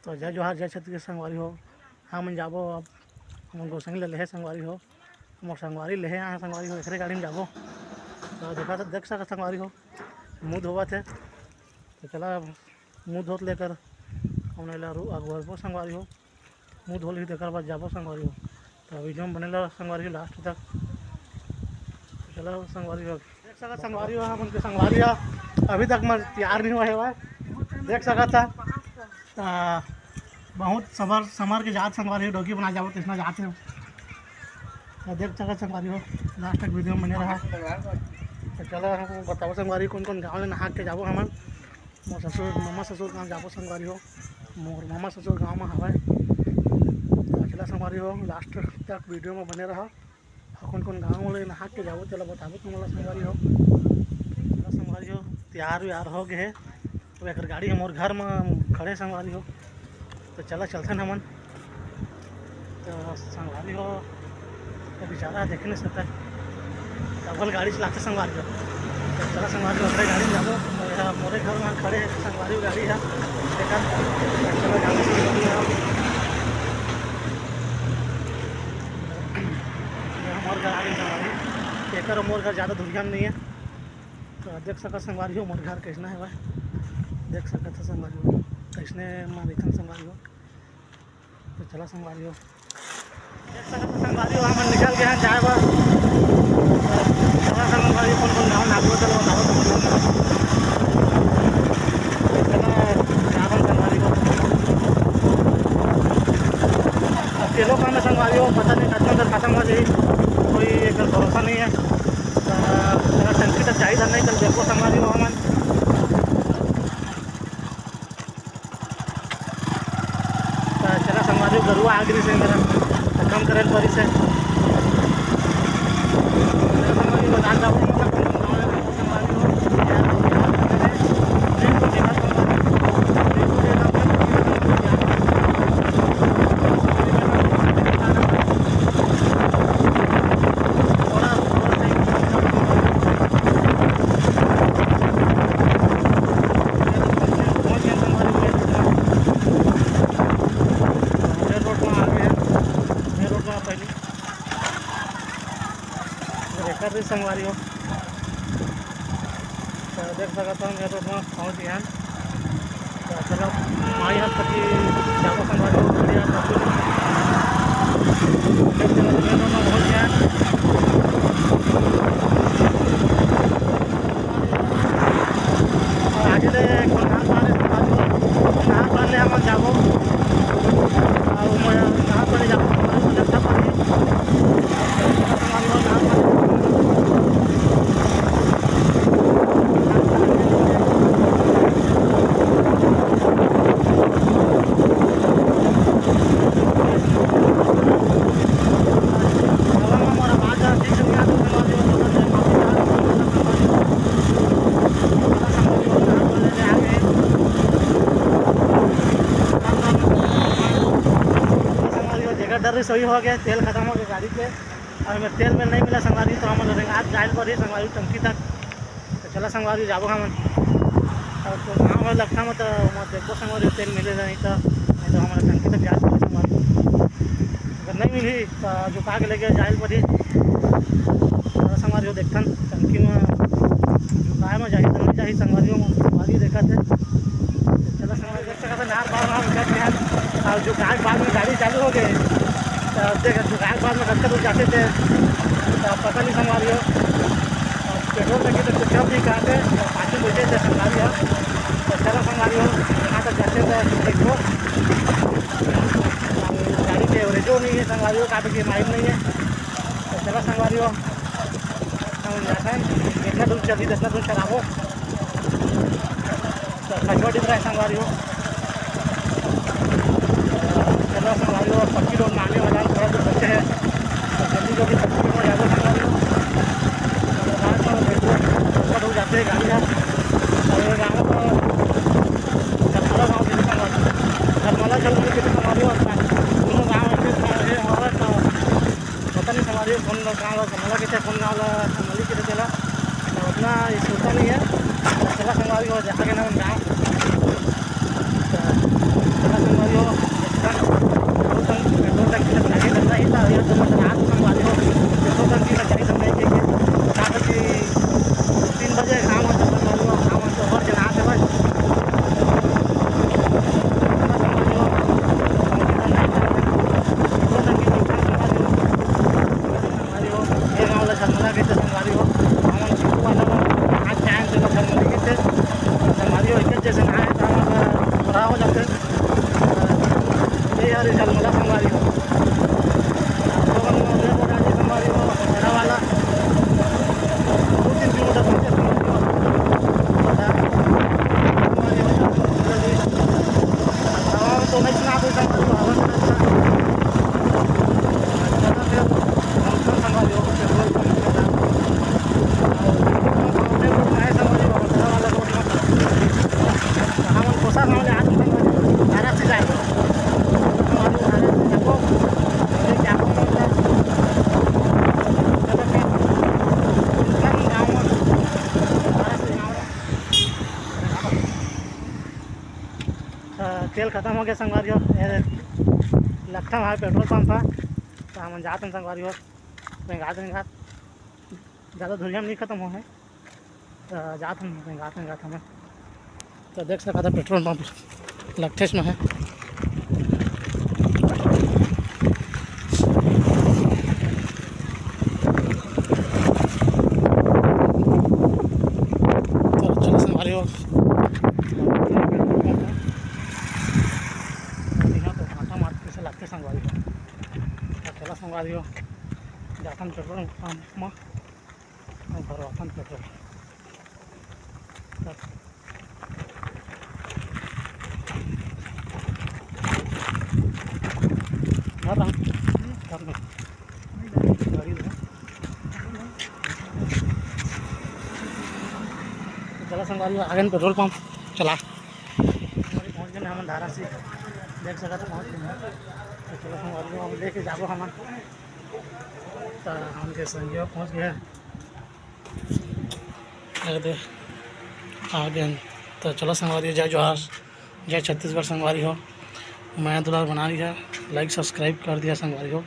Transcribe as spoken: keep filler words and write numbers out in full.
तो जय जोहार, जय छत्तीसगढ़ संगवारी हो। हमन जाबो अब, हमन गोसैनी ले लेहे संगवारी हो, मोर संगवारी लेहे आए संगवारी हो, एकरे गाड़ी में जाबो। तो देखा, देख सकत संगवारी हो, मुंह धोवत हे। तो चला, अब मुंह धोत लेकर हमन एला रू-, अगुवाबो संगवारी हो, मुंह धो लेही तेकर बाद जाबो संगवारी हो। तो वीडियो में बने रहा संगवारी हो लास्ट तक। तो चला संगवारी हो, देख सकत संगवारी हो, हमन के संगवारी हो अभी तक मैं तैयार नहीं हुआ है भाई। देख सकत था, आ, बहुत सबर समर के जात संगवारी हो, डोकी बना जाबो तइसना जात हे। तो देख सकत संगवारी हो, लास्ट तक वीडियो में बने रहा। तो चला हम बताबो संगवारी, कौन कौन गाँव ले नहा के जाबो हमन। मोर ससुर, ममा ससुर गाँव जाबो संगवारी हो, मोर ममा ससुर गाँव में हवय। तो चला संगवारी हो, लास्ट तक वीडियो में बने रहा। अउ कौन कौन गाँव ले नहा के जाबो, तेला बताबो तुमन ला संगवारी हो। चला संगवारी हो, तैयार व्यार हो गए हे। अब एकर गाड़ी ह मोर घर में खड़े संगवारी हो। तो चला चलथन हमन। तो संगवारी हो, तो बेचारा देखे नहीं सकता, डबल गाड़ी चलाते संगवारी हो। तो चला संगवारी हो, अपने गाड़ी में जाबो। तो यहाँ मोरे घर में खड़े हे संगवारी हो गाड़ी है, देखा। तो चला जाबो संगवारी हो। ये मोर घर आ गए संगवारी, एकर मोर घर ज़्यादा दूरिया में नहीं है। तो देख सकत संगवारी हो मोर घर कैसना है भाई, देख सकत है संगवारी हो कैसने मारिथन संगवारी हो। तो चला संगवारी हो, देख सकत हो संगवारी हो, हमन निकल गए हैं जाए बर। चला संगवारी, कौन कौन गाँव नागपुर चलो बताओ तुम लोग। चला, जावन संगवारी हो। अकेलो काम में संगवारी हो, पता नहीं कतना देर खत्म हो जाही, कोई एक भरोसा नहीं है। तो चला टंकी तक जाही धर नहीं, कल देखो संगवारी हो हमन। तो चला संगवारी हो, गरुआ आ गिरी से मेरा, तो कम करे परी से। चला संगवारी हो, बता दो, संगवारी हो। मेन रोड में आ गए हैं, मेन रोड में पहले एकर भी संगवारी हो। तो देख सकत हो, मेन रोड में पहुँच गए हैं। तो चलो, माई हाथ तक की जाबो संगवारी हो, बढ़िया सब कुछ। मेन रोड में पहुँच गए हैं। आगे ले कोंडार पार ले, कोंडार पार ले हमन जाबो। अउ कोंडार पार ले जाबो, कोंडार पार ले। संगवारी हो, जेकर डर रही सही हो गया, तेल खत्म हो गया गाड़ी के। अउ एमे तेल मेल नहीं मिला संगवारी, तो हमन रेंगात जाए ल पड़ही संगवारी टंकी तक। तो चला संगवारी जाबो हमन। अउ तो गाँव में लगता में तो वहाँ देखबो संगवारी तेल मिले नहीं तो, नहीं तो हमन टंकी तक जाए ल पड़ही संगवारी। अगर नहीं मिली तो झुका के लेके जाए ल पड़ही। चला संगवारी हो, देखथन टंकी में झुकाए में जाही, तब जाही संगवारी हो, संगवारी देखत हे। चला संगवारी देख सकत हे, नार बार हम उतरत हन। अउ झुकाए के बाद में गाड़ी चालू हो गए। तो देख, झुकाए के बाद में कतका दूर जाते थे, तो पता नहीं संगवारी हो। अउ पेट्रोल टंकी तो चुपचाप नहीं कहते, तो पाछे बैठे थे संगवारी हो। तो चला संगवारी हो, यहाँ तक जाते थे, देखो। अउ गाड़ी के एवरेजो नहीं है संगवारी हो, काहे कि माइल नहीं है। तो चला संगवारी हो, हम जाथन, जितना दूर चली, जितना दूर चलाबो। तो खचवा डिबरा है संगवारी हो। चला संगवारी हो, पक्की रोड में आने वाला है, थोड़ा दूर बचे हैं। तो जल्दी जल्दी पक्की रोड में जाबो संगवारी हो। तो रात में देखो, कब हो जाते हैं गाड़ी का। और ये गाँव को करमला गाँव के संगवारी हो। करमला चल के संगवारी हो, दोनों गाँव ऐसे हमारा तो पता नहीं संगवारी हो, कौन गाँव ला करमला कहिथे, कौन गाँव ला करमली कहिथे तेला, तो उतना ये सोचा नहीं है। तो चला संगवारी हो, जाके ना गाँव, तो चला संगवारी हो, ये यार, ये झलमला संगवारी हो। तो हम लोग ले बोला जी संगवारी हो, बड़ा वाला। दो तीन किलोमीटर पहुंचे संगवारी हो। बड़ा संगवारी हो, जल्दी। हवा तो नहीं सुना दे संगवारी हो, हवा तो नहीं सुना। ज्यादा तेज मौसम संगवारी हो, पेट्रोल पंप के साथ। और पेट्रोल पंप सामने रोड है संगवारी हो, बड़ा वाला रोड है। हमन कोसा गाँव ले आत हन, आरा से जाए। आरा से जाबो, आरा से जाबो, आरा से जाबो। अ, तेल खतम हो गया संगवारी हो। ये लगता हमारे पेट्रोल पंप है, तो हमन जात हन संगवारी हो, रेंगात रेंगात। ज़्यादा दूरिया में नहीं खतम हो है, तो जात हन, रेंगात रेंगात हमन। तो देख सकत हव पेट्रोल पंप लखठेस में है। चलो, चलो संगवारी हो। यहाँ तो भाटा मार के से लगथे संगवारी हो। तो चलो संगवारी हो, जाथन पेट्रोल पंप में। अउ भरवाथन पेट्रोल। घर रहा। घर में। गाड़ी रहा। चला संगवारी, आ गए पेट्रोल पंप। चला। पहुँच गए हमन धारासी। देख सकत हव, पहुँच गए। तो चला संगवारी, हम लेके जाबो हमन। तो हमन के संगी पहुँच गए। आ गए। तो चलो संगवारी, जय जोहार, जय छत्तीसगढ़ संगवारी हो। मया दुलार बना रही है, like subscribe कर दिया संगवारी हो।